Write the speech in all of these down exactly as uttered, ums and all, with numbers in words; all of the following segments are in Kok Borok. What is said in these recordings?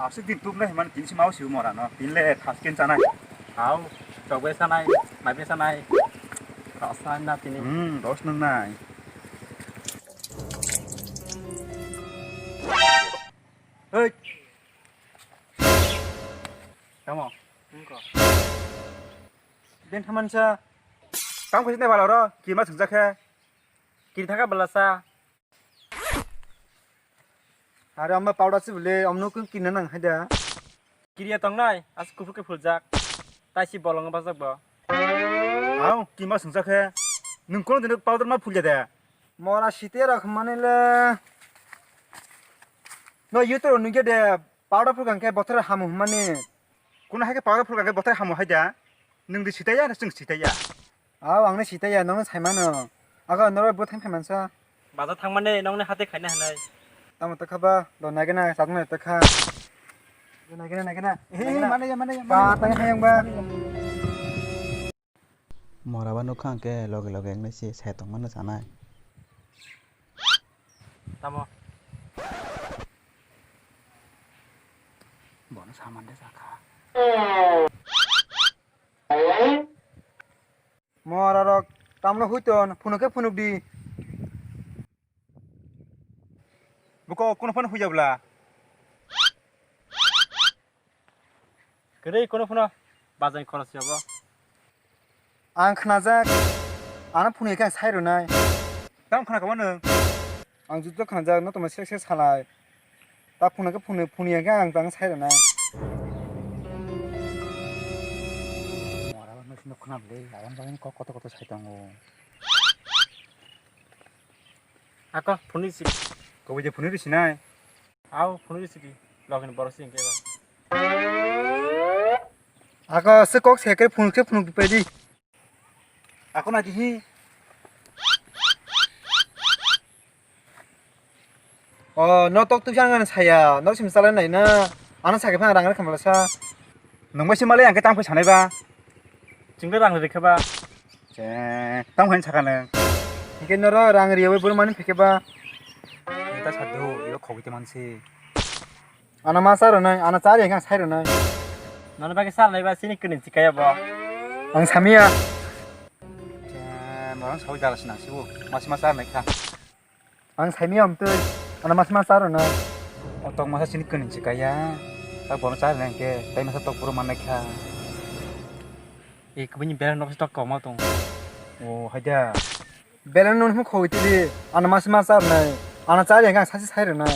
Sik din tubnai himani tini si mau siu mora no. Tini le thasken chanai. Hau, chokbe sanai, maibe sanai. Rasa na tini. Hmm, dos nang nai. Hei. Tamo. Engko. Den thaman sa. Tam khajit nai bala ro, kima sungjakhe. Kiri thaka bala sa. Are amma powder si bole, amno kun kinna nang hai da. Kiriya tongnai, as kuphur ke phuljak. Tai si bolong bajak bo. Au, kima sungjakhe. Nung kono din powder ma phulya de. Mora site rok mani le. No YouTube nungya de powder phulkang ke bothor hamu mani. Kono hai ke powder phulkang ke bothor hamu hai da. Nung di sitaya, na chwng sitaya. Aw, ang no sitaya, nong no sai mano. Aga norok bo thang phai mansa. Baza thang mani, nong ni hati khaina hanai. Tamo ta khaba, do nai gana, sat mani ta kha. Do nai gana, nai gana. Eh, mane ya, mane ya, ba, mane ya. Tang hayang ba. Mora ba nukha ang ke loge loge ang nai si sai tong mano sanai. Tamo. Bono saman de sakha. Mora rok tamno huiton, phunuk khe phunuk di. Buko kuno phano huijabla. Kwrwi kuno phano bazai khorokse obo. Ang khnajak, ano phunuk khe ang sai rwnai. Tamo khna kama nwng? Ang juto khnajak, no tongma sek sek salai. Ta phunuk khe phunuk, phunuk khe ang tang sai rwnai. Mora no sino khna bwle, abang bagwi kok koto koto sai tongo. Ako phunuk si. Koboi je phunuk risi nai. Au phunuk risi di. Login borok si hingke ba. Ako se kok se ke phunuk se phunuk pai di. Ako na di hi. O no tok tu jang saya, no sim salai nai na. Ano sa ke phang rang rang khamla sa. Nungbai si malai ang ke tang phai sanai ba. Chingla rang rikha ba. Che, tamo hai saka nang. Hingke noro rang riyawi boro mani phikhe ba. Neta sadu, iro khogwi te mansi. Ano ma sa rwnai, ano cha riyang khe ang sai rwnai. Nono bagwi sa rwnai ba, chini kwrwini chikaya bo. Ang samiya. Che, norang sawi jala sinang sibo. Masi ma sa rwnai kha. Ang saimiyam twi, ano mas mas aro na. O tok masa chini kwrwini chikaya. Tak bono cha rwnai khe, tai masa tok boro mannai kha. E kubuni belai nok tok koma tong. O haida. Belai nok hmu khoi tidi, ano mas mas aro nai. Ano cha rwnai khe ang sasi sai rwnai.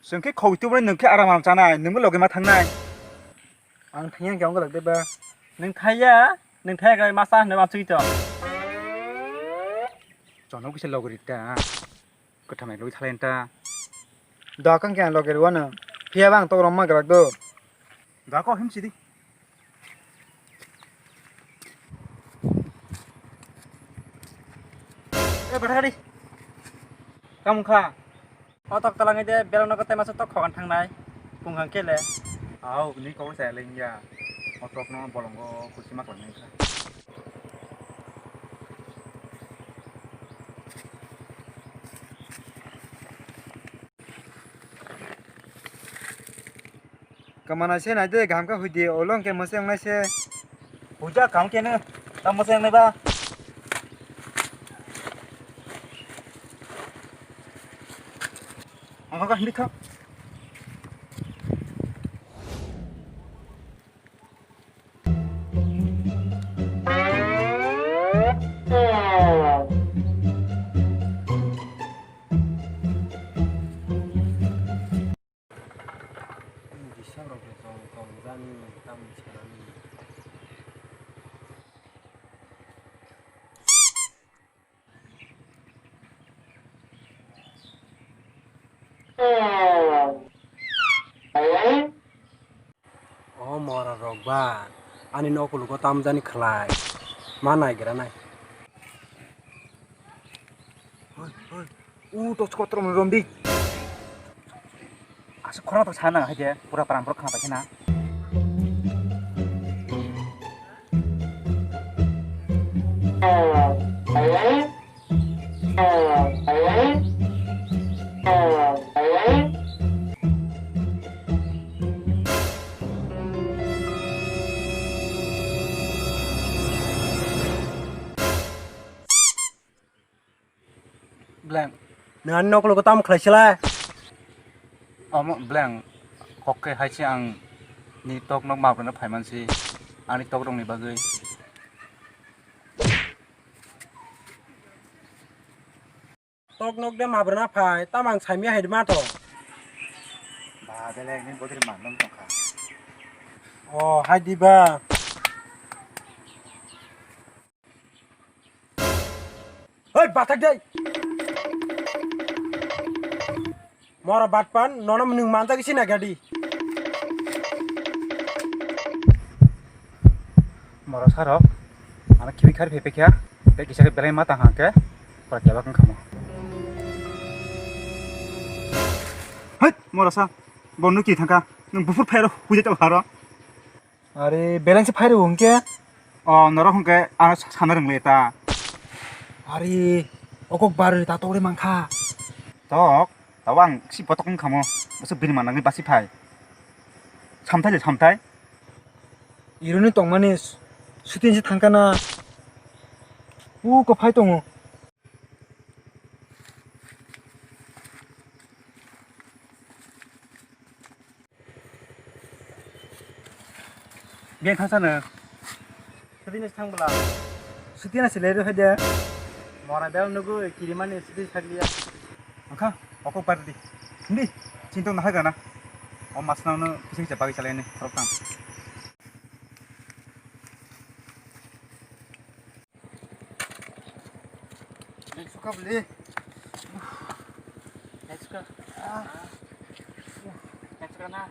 Chwng khe khoi tubunai nwng khe aram aram chanai, nwngbo loge ma thangnai. Ang thangya khe ongolak de ba. Nwng thaya, nwng thaya khe masa hwnwi ma chwi to. Chonok kisa logori ta. Kwtham nai logwi thalai ta. Da kang khe ang logori wano. Phiya ba ang tok rom ma grak do. Da ko him sidi. E batha gari. Kam kha. O tok talangwi de belok nogo tai masa tok khogan thangnai. Punghang kele. Au, bini kok saya lengya. O tok no bolongo kusi mak langnai kha. Kamana se nai de, gam ka hoi de, olong ke moseng nai se. Puja kam ke ne, tam moseng nai ba. Ang ka hindi ka. O mora rok ba ani nokologo tamjani khlai ma naigra nai. Hoi, hoi. U to chikotrom romdi. Aswk khorang to sana hai de pura param borok khna paikhe na. Ani nokologo tamo khlai sila. Omo bwleng kok khe hai se ang ni tok nok mabrana phaiman si ani tok rok ni bagwi. Tok nok de mabrana phai, tamo ang saimya hai ma to. Ba, belai ni bodri man nang tongkha. O, hai di ba. Hei, bathak dai. Mora batpan, nono mwnung manjak isi na gadi. Moro saro, ano kibi khari phepekya, tei kisa khe belai ma tang hangke, pora kebak wngkha mo. Hei, moro sa, bo nuki thangka, nwng buphur phairo, huja chal haro. Are, belai se phairo hwnkhe? O, norok hwnkhe ano sa-, sana rwngli ta. Are, okok barwi ta tokre mankha. Tok, tabo ang si botok wngkha mo, bwswk bini manangni basi phai. Samthai le samthai. Ironi tongmani shooting se thangkana. U ko phai tongo. Biyang thangsa no. Shooting se thang bwla. Shooting se lerwi hai de. Mora bel nugwi kirimani shooting sakliya. Angkha, okok bar di. Hindi, chinta nahagana. O mas nang no kisa kisa bagwi chalai ni, khorok tang. Suka beli. Suka. Suka na.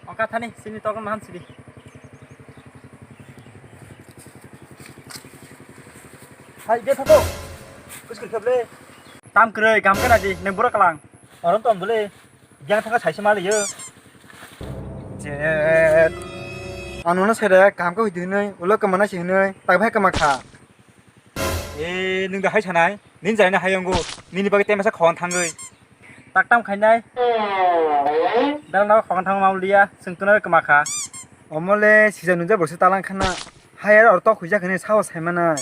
Oka thani sini tokon mahan sidi. Hai, dia satu. Kus kus beli. Tam kroi, gam kana di, neng bura kalang. Orang tom beli. Yang thangka saise maliyo. Jet. Ano no sere kam ko hidi noi, ulo kemana si noi, tak bhai kema kha. E, nung da hai sanai, nin jai na hai ongo, nini bagwi temasa khon thangoi. Tak tam khainai. Dal na khon thang mau liya, sung tuna kema kha. Omole sija nunja borse talang khana. Hai aro orto khuija khani sao sai mana.